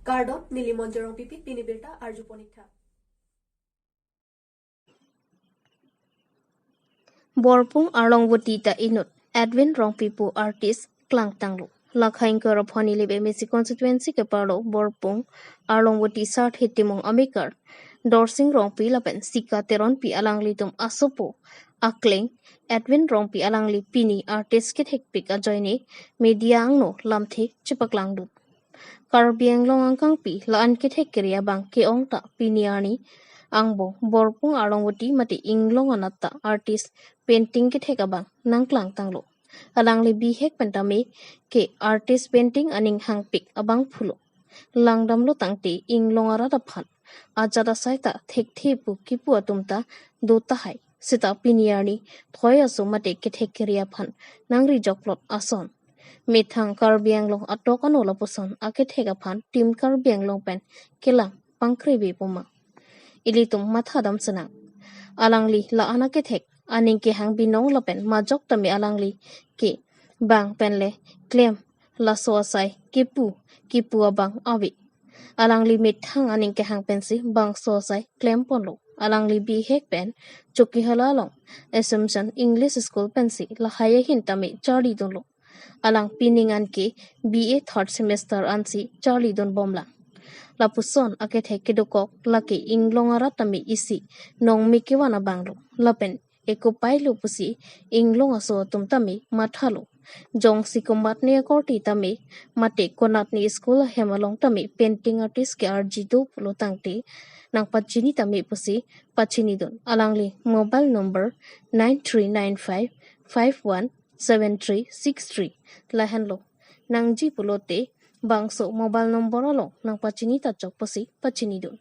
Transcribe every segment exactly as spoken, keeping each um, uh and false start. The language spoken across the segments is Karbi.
Kardom, neli Monjir Rongpipi, pini birta arju ponik tha. Borpung Arlongvoti ta inut Edwin Rongpi pu artist klangtanglo. Lakha ingkoi ra phongo nilip M A C constituency keparlo Borpung Arlongvoti Sarthe Timung amekar Dorsing Rongpi lapen Sika Teronpi alanglitum asopo akleng Edwin Rongpi alangli pini artist kethekpik ajoine media angno lamthe chepaklangdun. Karbi Anglong angkangpi la-an kethek kere abang ke-ong ta pini arni angbong Borpung Arlongvoti mate inglong anat ta artist painting kethek abang nangklangtanglo. Alangli bihek pen tame ke artist painting aning hangpik abangphulo. Langdamlo tangte inglong arat aphan ajat asai ta thekthe pu kipu atum ta do tahai. Seta pini arni thoi aso mate kethek kere aphan nangri jokplot ason. Methang Karbi Anglong atok ano lapuson akethek aphan Team Karbi Anglong pen kelang pangkrevi poma. Ilitum mathadam senang. Alangli la-an akethek aning kehang binong lapen majok tame alangli ke bang penle klem laso asai kipu kipu abang ave. Alangli methang aning kehang pensi bangso asai klemponlo. Alangli bihek pen Chokihola along Assumption English School pensi lahai ahin tame charlidunlo. Alang pining an ke B A third semester ansi charlidunbomlang. Lapuson akethek kedokok lake inglong arat tame isi nongme kevan abanglo. Lapen ekopailo pusi inglong aso atum tame mathalo. Jongsi komatne akorte tame mate konatne school ahem along tame painting artist ke-arji do pulo tangte nangpachini tame pusi pachinidun. Alangli mobile number nine three nine five five one seven three six three lahenlo. Nangji pulote bangso mobile number along nangpachini ta chok pusi pachinidun.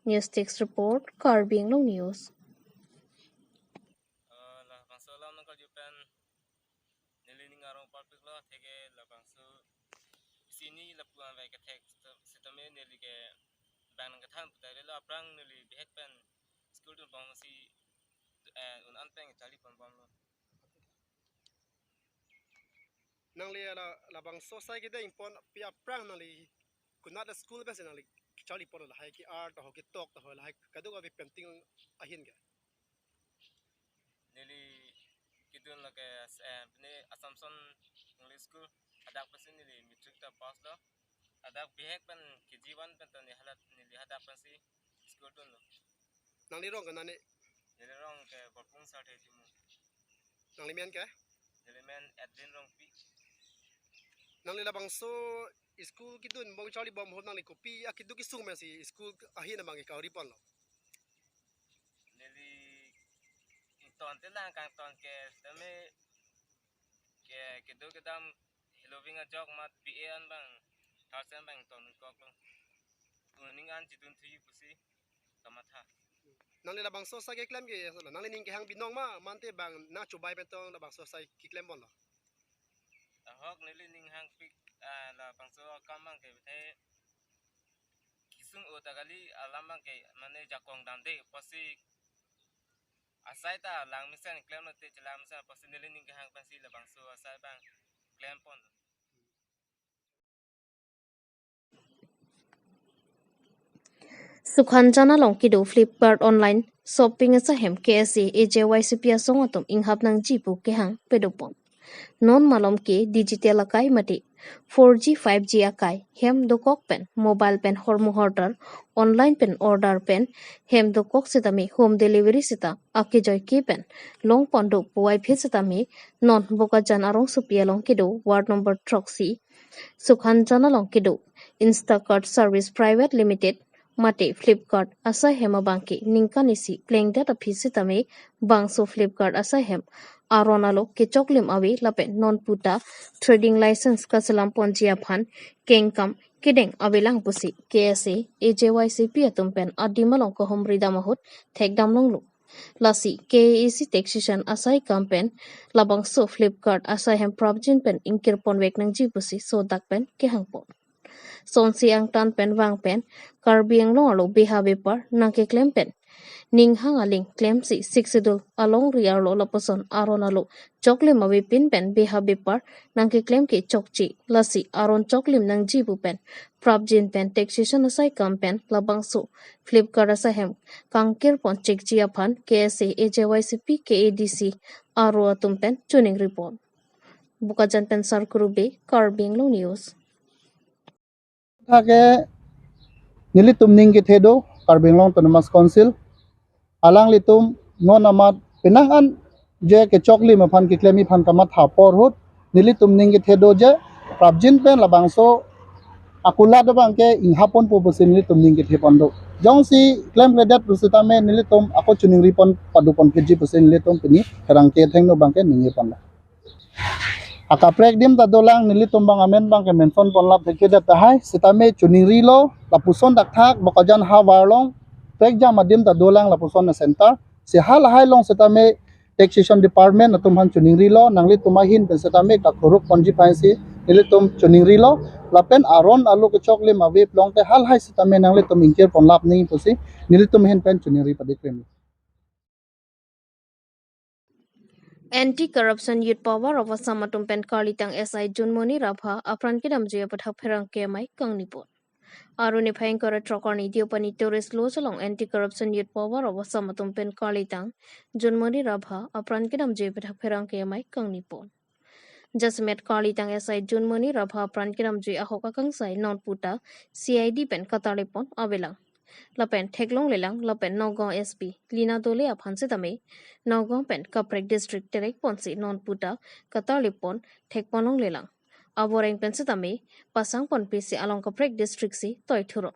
News Desk Report, Karbi Anglong News. Ah, labangso alam nangkarju pen neli ning arong parpiklo, atheke labangso isi ni lapu-an ave kethek seta-, setame neli ke bang nangkethan putai lo, aphrang neli bihek pen school dunbomsi, eh, un-an pen charliponbomlo. Nangli la, labangso asai kedengpon pi aphrang nangli konat school pensi nangli charliponlo, lahai ke-art ho, ketok ho, lahai kadokave painting ahin ke? Neli kedun lake as-, eh, pine Assumption English School, hadak pensi neli matric ta passlo. Hadak bihek pen K G one pen ta neli hadak, neli hadak pensi school dunlo. Nangli rong ke nani? Neli rong ke Borpung Sarthe Timung. Nangli men ke? Neli men Edwin Rongpi. Nangli labangso school kedunbom charlibom ahut nangli kopi akeduk kesung pensi school ahin abang ke kariponlo? Neli ington te lang kangton ke tame ke kedo kedam heloving ajok mat B A an bang third sem bang ington koklo. Uning an chidun thuji pusi kamatha. Nangli labangso asai keklem ke, nangli ning kehang binong ma, mate bang nangchobai pen tong labangso asai keklemponlo? Ahok neli ning hangpik, ah, labangso akam bang ke the kisung o ta kali alam bang ke mane jakong damde pusi asai ta langmesen klemlo te chelang mesen pusi neli ning kehang pensi labangso asai bang klempon. Sukhanjan along kedo Flipkart online shopping asai hem K S A A J Y C P asong atum inghap nangji pu kehang padopon. Non malom ke digital akai mate four G five G akai hem dokok pen mobile pen hormu hortar online pen order pen hem dokok setame home delivery seta akejoike pen longpon do puvoiphit setame non Bokajan arongsopi along kedo ward number throksi Sukhanjan along kedo Instacart Service Private Limited mate Flipkart asai hem abang ke ningkan isi plengdet aphi setame bangso Flipkart asai hem aron alo kechoklim ave lapen non puta trading license kaselamponji aphan kengkam kedeng avelang pusi K S A A J Y C P atum pen adim along kahumri dam ahut thekdam longlo. Lasi K A A C taxation asai kam pen labangso Flipkart asai hem prapjin pen ingkirponvek nangji pusi sodak pen kehangpon. Sonsi angtan pen vang pen Karbi Anglong arlo beha bepar nangkeklem pen ninghang aling klemsi Sixth Schedule alongri arlo lapuson aron alo choklim avepin pen beha bepar nangkeklem ke chokche, lasi aron choklim nangji pu pen prapjin pen taxation asai kam pen labangso Flipkart asai hem kangkir pon chikji aphan K S A, A J Y C P, K A D C aro atum pen choningri pon. Bokajan pen Sarkuru Bey, Karbi Anglong News. Thake nelitum ning kethe do Karbi Anglong Autonomous Council alanglitum non amat penang an je kechoklim aphan keklem aphan kamatha apor ahut nelitum ning kethe do je prapjin pen labangso akulat abang ke ingha ponpo pusi nelitum ning kethe pon do. Jongsi klemkledet pusitame nelitum ako choningri pon padu pon phitji pusi nelitum pini pherangke athengno abang ke ningje pon do. Akaprek adim ta dolang, nelitum abang amen abang ke mention pon lap thekthedet tahai, sitame choningri lo, lapuson dakthak Bokajan havar along prekjam adim ta dolang lapuson a-center. Si halahai along sitame taxation department atum aphan choningri lo, nanglitum ahin pen sitame kakhuruk ponji aphansi nelitum choningri lo, lapen aron alo kechoklim ave pulote halahai sitame nanglitum ingkir pon lap nangji pusi nelitum ahin pen choningri padi krim. Anti Corruption Youth Power of Assam atum pen karlitang S I Junmoni Rabha apran kedamji aputhak pherangke amei kangni pon. Arni phai ingkoi ra throk arni Deopani Tourist Lodge along Anti Corruption Youth Power of Assam atum pen karlitang Junmoni Rabha apran kedamji aputhak pherangke amei kangni pon. Jasemet karlitang S I Junmoni Rabha apran kedamji ahok akangsai non puta C I D pen katarlip pon avelang. Lapen theklonglelang lapen Nagaon S P Lina Dole aphan sitame Nagaon pen kaprek district terek ponsi non puta katarlip pon thek pon longlelang. Aboreng pen sitame pasang ponpisi along kaprek district si toi thurong.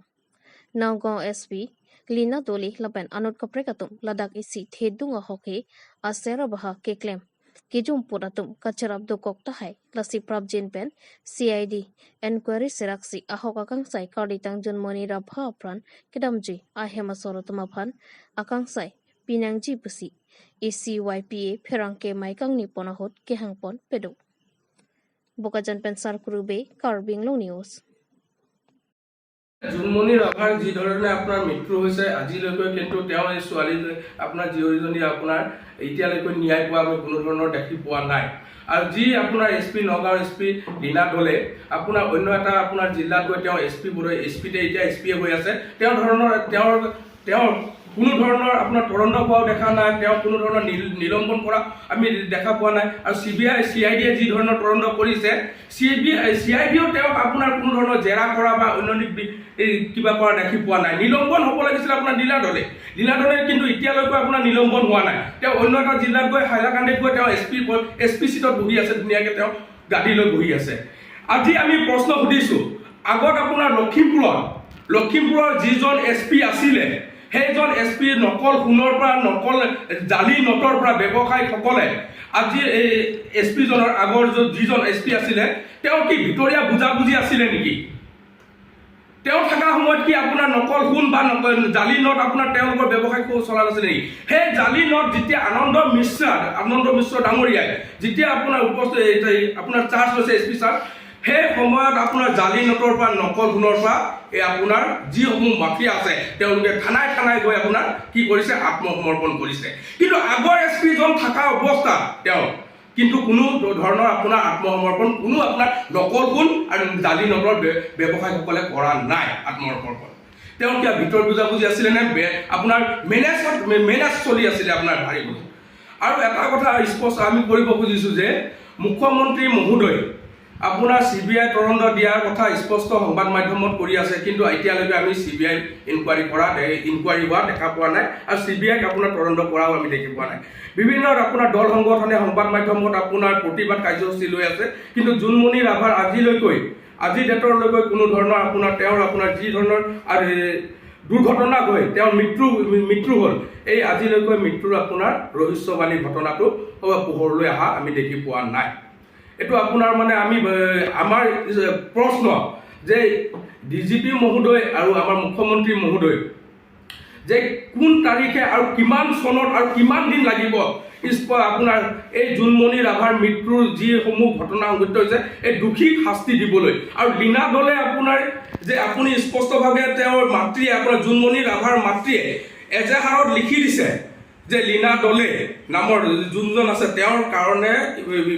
Nagaon S P Lina Dole lapen anut kaprek atum ladak isi thedung ahokhe aser abaha keklem kejumput atum kacherap dokok tahai, lasi prapjin pen C I D inquiry seraksi ahok akangsai karlitang Junmoni Rabha apran kedamji ahem asor atum aphan akangsai pinangji pusi A C Y P A pherangke amei kangni pon ahut kehang pon pedo. Bokajan pen Sarkuru Bey, Karbi Anglong News. Junmoni ৰাভাৰ যি ধৰণে আপোনাৰ মৃত্যু হৈছে, আজিলৈকে কিন্তু তেওঁ এই ছোৱালী আপোনাৰ জীয়ৰীজনী আপোনাৰ এতিয়ালৈকে ন্যায় পোৱা আমি কোনো ধৰণৰ দেখি পোৱা নাই। আৰু যি আপোনাৰ S P, Nagaon S P Leena দলে আপোনাৰ অন্য এটা আপোনাৰ জিলাত গৈ তেওঁ এছ পি বোধহয়, এছ পিতে এতিয়া এছ পিয়ে হৈ আছে, তেওঁ ধৰণৰ, তেওঁৰ, তেওঁৰ কোনো ধৰণৰ আপোনাৰ তদন্ত হোৱাও দেখা নাই, তেওঁ কোনো ধৰণৰ নিল-, নিলম্বন কৰা আমি দেখা পোৱা নাই। আৰু C B I, C I ডিয়ে যি ধৰণৰ তদন্ত কৰিছে, C B I, C I ডিয়েও তেওঁক আপোনাৰ কোনো ধৰণৰ জেৰা কৰা বা অন্য বি-, এই কিবা কৰা দেখি পোৱা নাই। নিলম্বন হ'ব লাগিছিল আপোনাৰ লীনা দলে, লীনা দলে কিন্তু এতিয়ালৈকে আপোনাৰ নিলম্বন হোৱা নাই। তেওঁ অন্য এটা জিলাত গৈ, হাইলাকান্দিত গৈ তেওঁ এছ পি প-, এছ পি চিটত বহি আছে, ধুনীয়াকে তেওঁ গাদী লৈ বহি আছে। আজি আমি প্ৰশ্ন সুধিছো, আগত আপোনাৰ লখিমপুৰত, লখিমপুৰৰ যিজন এছ পি আছিলে, সেইজন এছ পি নকল সোণৰ পৰা, নকল জালি নোটৰ পৰা ব্যৱসায়ীসকলে আজি এই এছ পিজনৰ আগৰ য-, যিজন এছ পি আছিলে, তেওঁ কি ভিতৰীয়া বুজাবুজি আছিলে নেকি? তেওঁ থকা সময়ত কি আপোনাৰ নকল সোণ বা নকল জালি নোট আপোনাৰ তেওঁলোকৰ ব্যৱসায় ক-, চলা নাছিলে নেকি? সেই জালি নোট যেতিয়া আনন্দ মিশ্ৰ, আনন্দ মিশ্ৰ ডাঙৰীয়াই যেতিয়া আপোনাৰ উপস্থিত, এই, এই আপোনাৰ চাৰ্জ লৈছে এছ পি ছাৰ, সেই সময়ত আপোনাৰ জালি নোটৰ পৰা নকল সোণৰ পৰা এই আপোনাৰ যিসমূহ মাফিয়া আছে তেওঁলোকে থানাই থানাই গৈ আপোনাৰ কি কৰিছে, আত্মসমৰ্পণ কৰিছে। কিন্তু আগৰ এছ পিজন থকা অৱস্থাত তেওঁ কিন্তু কোনো ধৰণৰ আপোনাৰ আত্মসমৰ্পণ, কোনো আপোনাৰ নকল সোণ আৰু জালি নোটৰ ব্য-, ব্যৱসায়ীসকলে কৰা নাই আত্মসমৰ্পণ। তেওঁ কিয় ভিতৰ বুজাবুজি আছিলে নে বে-, আপোনাৰ মেনেজত, মে-, মেনেজ চলি আছিলে আপোনাৰ ভাৰি বুলি। আৰু এটা কথা স্পষ্ট আমি কৰিব খুজিছো যে মুখ্যমন্ত্ৰী মহোদয় আপোনাৰ চি বি আই তদন্ত দিয়াৰ কথা স্পষ্ট সংবাদ মাধ্যমত কৰি আছে, কিন্তু এতিয়ালৈকে আমি চি বি আই ইনকুৱাৰী কৰা দে-, ইনকুৱাৰী হোৱা দেখা পোৱা নাই আৰু চি বি আইক আপোনাৰ তদন্ত কৰাও আমি দেখি পোৱা নাই। বিভিন্ন আপোনাৰ দল সংগঠনে সংবাদ মাধ্যমত আপোনাৰ প্ৰতিবাদ কাৰ্যসূচী লৈ আছে, কিন্তু জোনমণি ৰাভাৰ আজিলৈকৈ, আজি ডেটলৈকৈ কোনো ধৰণৰ আপোনাৰ, তেওঁৰ আপোনাৰ যি ধৰণৰ আৰু, এ, দুৰ্ঘটনা হৈ তেওঁৰ মৃত্যু, মৃত্যু হ'ল, এই আজিলৈকৈ মৃত্যুৰ আপোনাৰ ৰহস্যবাণী ঘটনাটো পোহৰলৈ অহা আমি দেখি পোৱা নাই। এইটো আপোনাৰ মানে আমি, এ, আমাৰ, এ, প্ৰশ্ন যে ডি জি পি মহোদয় আৰু আমাৰ মুখ্যমন্ত্ৰী মহোদয় যে কোন তাৰিখে আৰু কিমান চনত আৰু কিমান দিন লাগিব ইস্প-, আপোনাৰ এই জোনমণি ৰাভাৰ মৃত্যুৰ যিসমূহ ঘটনা সংঘটিত হৈছে, এই দোষীক শাস্তি দিবলৈ। আৰু লীনা দলে আপোনাৰ যে আপুনি স্পষ্টভাৱে তেওঁৰ মাতৃয়ে, আপোনাৰ জোনমণি ৰাভাৰ মাতৃয়ে এজাহাৰত লিখি দিছে যে লীনা দলে নামৰ যোনজন আছে, তেওঁৰ কাৰণে,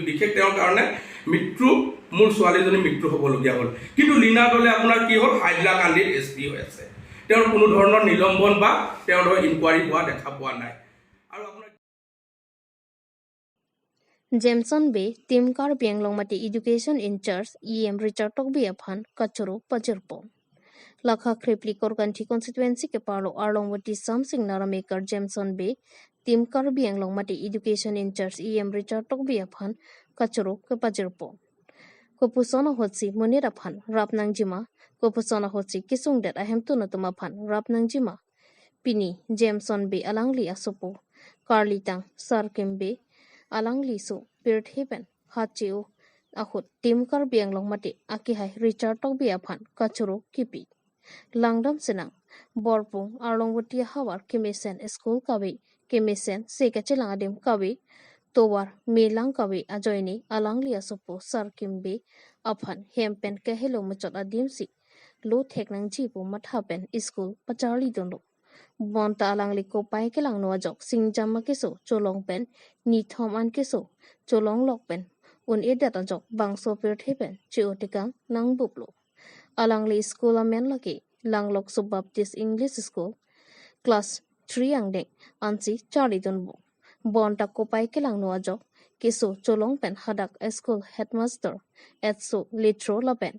বিশেষ তেওঁৰ কাৰণে মৃত্যু, মোৰ ছোৱালীজনী মৃত্যু হ'বলগীয়া হ'ল। কিন্তু লীনা দলে আপোনাৰ কি হ'ল, হাইলাকান্দিৰ এছ পি হৈ আছে। তেওঁৰ কোনো ধৰণৰ নিলম্বন বা তেওঁৰ ধৰক ইনকুৱাৰী হোৱা দেখা পোৱা নাই। আৰু আপোনাৰ Jameson Bey, Team Karbi Anglong mate Education in Charge E M Richard Tokbi aphan kachoro pajirpo. Lakha khrepli Korkanthi constituency keparlo Arlongvati Samsing Naramekar Jameson Bey, Team Karbi Anglong mate Education in Charge E M Richard Tokbi aphan kachoro kepajirpo. Kopuson ahutsi monit aphan rap nangjima, kopuson ahutsi kesungdet ahemtun atum aphan rap nangjima. Pini Jameson Bey alangli asopo karlitang Sarkim Bey alangli so pirthe pen ha che-o ahut Team Karbi Anglong mate akehai Richard Tokbi aphan kachoro kipi. Langdam senang, Borpung Arlongvati ahavar kemesen school kave, kemesen se kachelang adim kave, tovar melang kave ajoine alangli asopo Sarkim Bey aphan hem pen kahelo muchot adimsi lo thek nangji pu matha pen school pacharli dunlo. Bonta alangli kopai kelangno ajok singjam akeso cholong pen nithom an keso cholonglok pen un-edet ajok bangso pirthe pen che-o tekang nangbuplo. Alangli school amen lake Langlokso Baptist English School, class three angdeng ansi charli dunbom. Bonta kopai kelangno ajok keso cholong pen hadak school headmaster Etso Litro lapen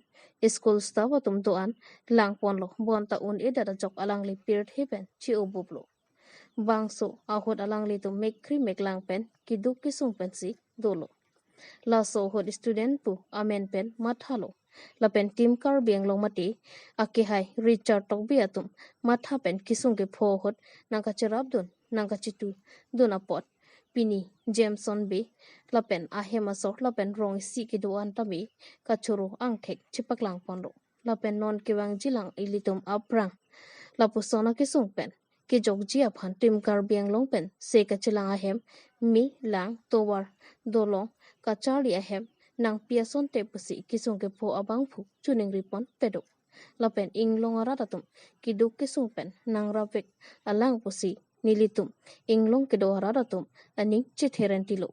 school staff atum do-an langponlo, bonta un-edet ajok alangli pirthe pen che-obuplo. Bangso ahut alanglitum mekkri meklang pen keduk kesung pensi dolo. Laso ahut student pu amen pen mathalo. Lapen Team Karbi Anglong mate akehai Richard Tokbi atum matha pen kesung kepho ahut nangkacherapdun, nangkachetu dun apot pini Jameson Bey lapen ahem asor lapen rong isi kedo-an tame kachoro angthek chepaklangponlo. Lapen non kevangjilang ilitum aphrang lapuson akesung pen kejokji aphan Team Karbi Anglong pen se kachelang ahem, me, lang, tovar, dolong kacharli ahem nangpi asonte pusi kesung kepho abangphu choningripon pedo. Lapen inglong arat atum keduk kesung pen nangrapvek alang pusi nelitum inglong kedo arat atum aning chetherentilo.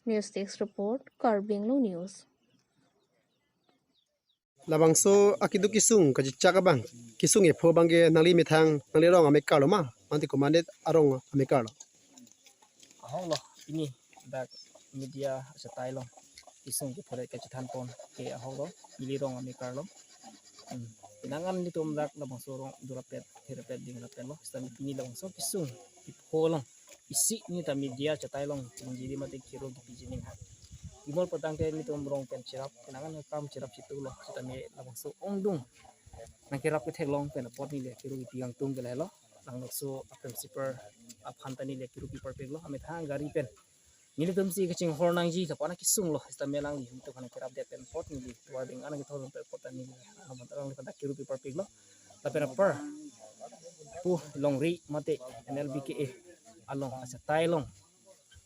News Desk Report, Karbi Anglong News. Labangso akeduk kesung kachechak abang, kesung kepho abangke nangli methang, nangli rong amekar lo ma, mate komandet arong amekar lo? Ahok lo, pini dak media achetai along kesung kepho le kachethanpon ke ahok lo, neli rong amekar lo. Hmm. Penang an nelitum dak labangso rong durapet, therapet, dingrapet lo, seta pini labangso kesung kepho along isi neta media achetai along chingjidi mate kero kipiji ning ha. Imol patang ke nelitum rong pen cherap, penang an kam cherap chitu lo, seta me labangso ongdung nangkerap ketheklong pen apot neli kero kipi kangtung ke lahelo. Langlokso a-principal aphan ta neli kero kipi parpiklo, amethang gari pen nelitum si kachinghon nangji lapu-an kesung lo, seta me alangli nelitum aphan kerapdet pen apot neli tovar ding an kethor pen apot ta neli alam alangli aphan ta kero kipi parpiklo. Lapen apar pu longri mate N L B K A along achetai along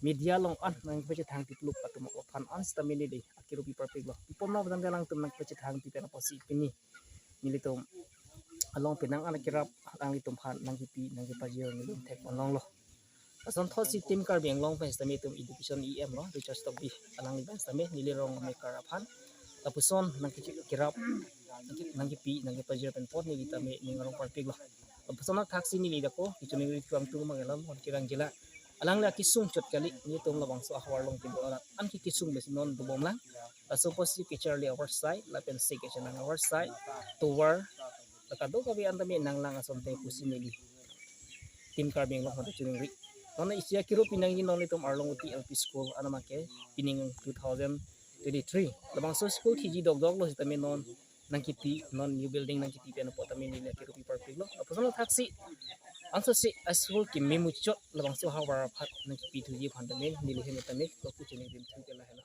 media along an nangpachethang pipluk atum aphan an seta me neli kero kipi parpiklo. Pipon no bang alangtum nangpachethang pi pen apotsi pini nelitum along penang an kerap alanglitum aphan nangkipi nangkipajir nelitum thekponlonglo. Lason thotsi Team Karbi Anglong pen seta me itum Education E M lo, Richard Tokbi, alangli pen seta me neli rong amekar aphan lapuson nangkerap, nangkipi nangkipajir pen apot neli ta me ning arong parpiklo. Lapuson athaksi neli dako kechoningri kevang atum abang alam hon kevangjilang, alangli akesung chot kali, nelitum labangso ahavar along kedo arat an ke kesung besi non dobomlang. Laso apotsi kacharli avarsai lapen se kachelang avarsai, tovar, la kadokave an tame nanglang asonte pusi neli Team Karbi Anglong aphan ta choningri. Non isi akero pinangji non nelitum Arlongvati L P School anama ke pining two thousand twenty-three. Labangso school thiji dokdok lo seta me non nangkipi, non new building nangkipi pen apot ta me neli kero kipi parpiklo. Lapuson athaksi ansose a-school keme muchot labangso ahavar aphan nangkipi thuji aphan ta me neli hem ta me lo kechoningri thu ke lahelo.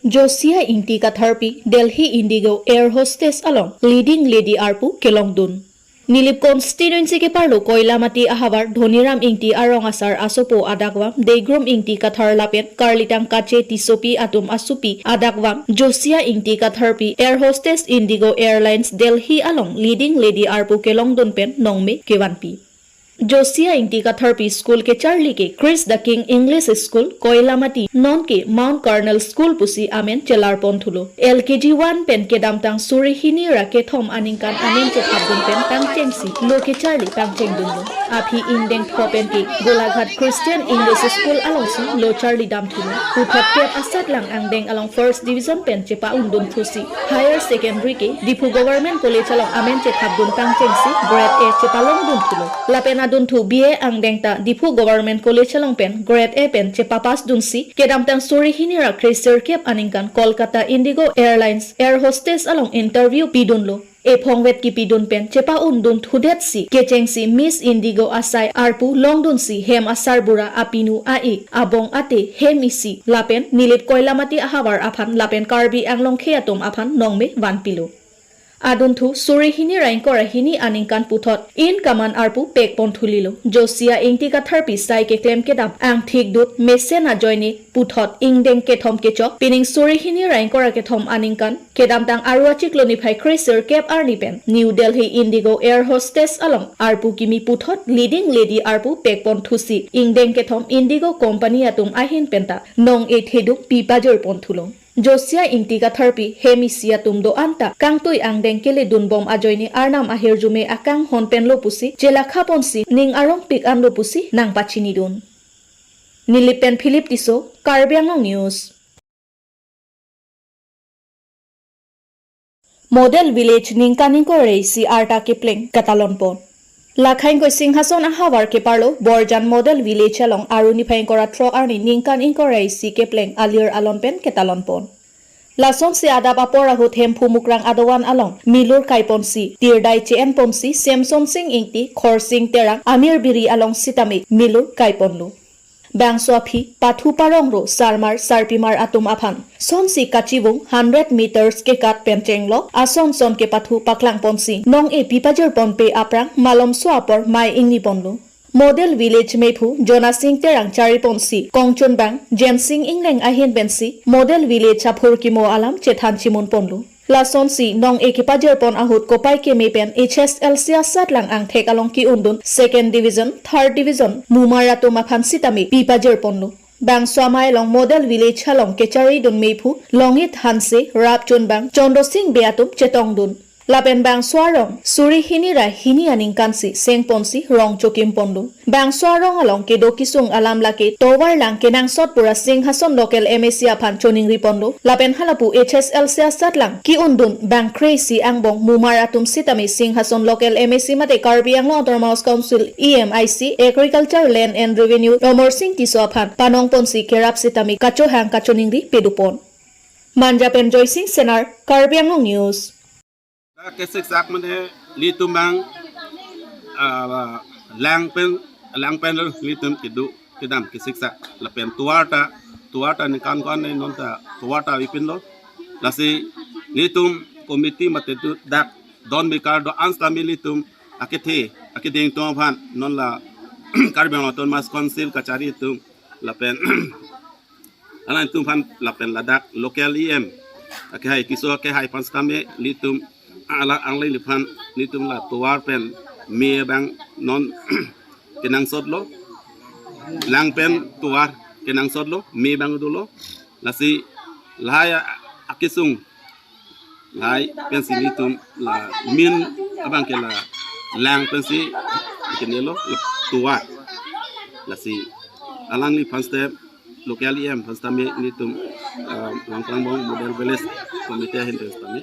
Josia Ingti Katharpi, Delhi Indigo Air Hostess along leading lady arpu kelongdun. Nilip constituency keparlo Koilamati ahavar Dhoniram Ingti arong asar asopo adakvam Degrum Ingti Kathar lapen Karlitang Kache Tissopi atum asopi adakvam Josia Ingti Katharpi, air hostess Indigo Airlines Delhi along leading lady arpu kelongdun pen nongme kevanpi. Josia Ingti Katharpi school kecharli ke Christ the King English School, Koilamati, non ke Mount Carmel School pusi amen chelarpon thulo. L K G one pen kedamtang suri hini ra kethom aningkan amen chethapdun pen pangchengsi lo kecharli pangchengdunlo. Aphi ingdeng tho pen ke Golaghat Christian English School alongsi lo charlidam thulo. Puthot kep asatlang angdeng along first division pen chepa-undun thusi higher secondary ke Diphu Government College along amen chethapdun pangchengsi grade A chepalongdun thulo. Lapen adunthu B A angdeng ta Diphu Government College along pen grade A pen chepapass dunsi kedamtang suri hini ra kre-sirkep aningkan Kolkata Indigo Airlines air hostess along interview pidunlo. Ephongvet kipidun pen chepa-undun thudetsi kechengsi Miss Indigo asai arpu longdunsi hem asarbura, apinu, a-ik, abong ate, hem isi lapen Nilip Koilamati ahavar aphan lapen Karbi Anglong khei atum aphan nongme vanpilo. Adunthu suri hini ra ingkoi ra hini aningkan puthot in command arpu pekpon thulilo. Josia Ingti Katharpi sai keklem kedam angthik dut mesen ajoine puthot ingdeng kethom kechok pining suri hini ra ingkoi ra kethom aningkan kedamtang Aru achiklo niphai kre-sirkep arni pen New Delhi Indigo air hostess along arpu kimi puthot leading lady arpu pekpon thusi ingdeng kethom Indigo company atum ahin penta nong-e thedung pipajirpon thulo. Josia Ingti Katharpi hem isi atum do-an ta kangtui angdeng keledunbom ajoine Arnam ahirjume akanghon penlo pusi chelakhaponsi ning arongpik anlo pusi nangpachinidun. Nilip pen Philip Tisso, Karbi Anglong News. Model Village ningkan ingkoi ra isi arta kepleng katalonpon. Lakha ingkoi Singhason ahavar keparlo Borjan Model Village along Aru niphai ingkoi ra throk arni ningkan ingkoi ra isi kepleng alir alon pen ketalonpon. Lasonsi adap apor ahut Hemphu Mukrang adovan along milur kaiponsi tirdai che-enponsi Semson Sing Ingti, Khorsing Terang, Amir Biri along sitame milur kaiponlo. Bangso aphi pathu parongro sarmar sarpimar atum aphan sonsi kachivung hundred meters kekat pen chenglok ason son kepathu paklangponsi nong-e pipajirponpe aphrang malomso apor mei ingniponlo. Model Village mephu Jona Sing Terang chariponsi kongchunbang Jensing Ingleng ahin pensi Model Village aphurkimo alam chethan chimunponlo. Lasonsi nong-e kepajirpon ahut kopai keme pen H S L C asatlang angthek along ke-undun second division, third division mumar atum aphan sitame pipajirponlo. Bangso amei along Model Village along kecharidun mephu Longit Hanse, rapchunbang Chandra Sing Bey atum chetongdun. Lapen bangso arong suri hini ra hini aningkansi sengponsi rong chokimponlo. Bangso arong along kedo kesung alam lake tovar lang kenangsot pura Singhason local M A C aphan choningriponlo. Lapen halapu H S L C asatlang ke-undun bang kre-isi angbong mumar atum sitame Singhason local M A C mate Karbi Anglong Autonomous Council E M I C Agriculture, Land and Revenue Amar Sing Tisso aphan panongponsi kerap sitame kachohang kachoningri pedupon. Manja pen Joysing Senar, Karbi Anglong News. Dak kesiksak mane litum bang, ah, lang pen, lang pen lo litum kedo kedam kesiksak lapen tovar ta, tovar ta ningkan ko-an ne non ta tovar ta avepinlo. Lasi litum committee mate tu dak don mekar do-an sitame litum akethe akeding atum aphan non la Karbi Anglong Autonomous Council kachari atum lapen alangtum aphan lapen ladak local E M akehai, kiso akehai aphan sitame litum alang angleng aphan litum la tovar pen me bang non kenangsotlo, lang pen tovar kenangsotlo, me bang dolo. Lasi lahai a-, akesung lahai pensi litum la min abang ke la lang pensi kenelo la tovar. Lasi alangliphan sitame local E M aphan sitame litum, ah, Langprangbong Model Village Committee ahin pen sitame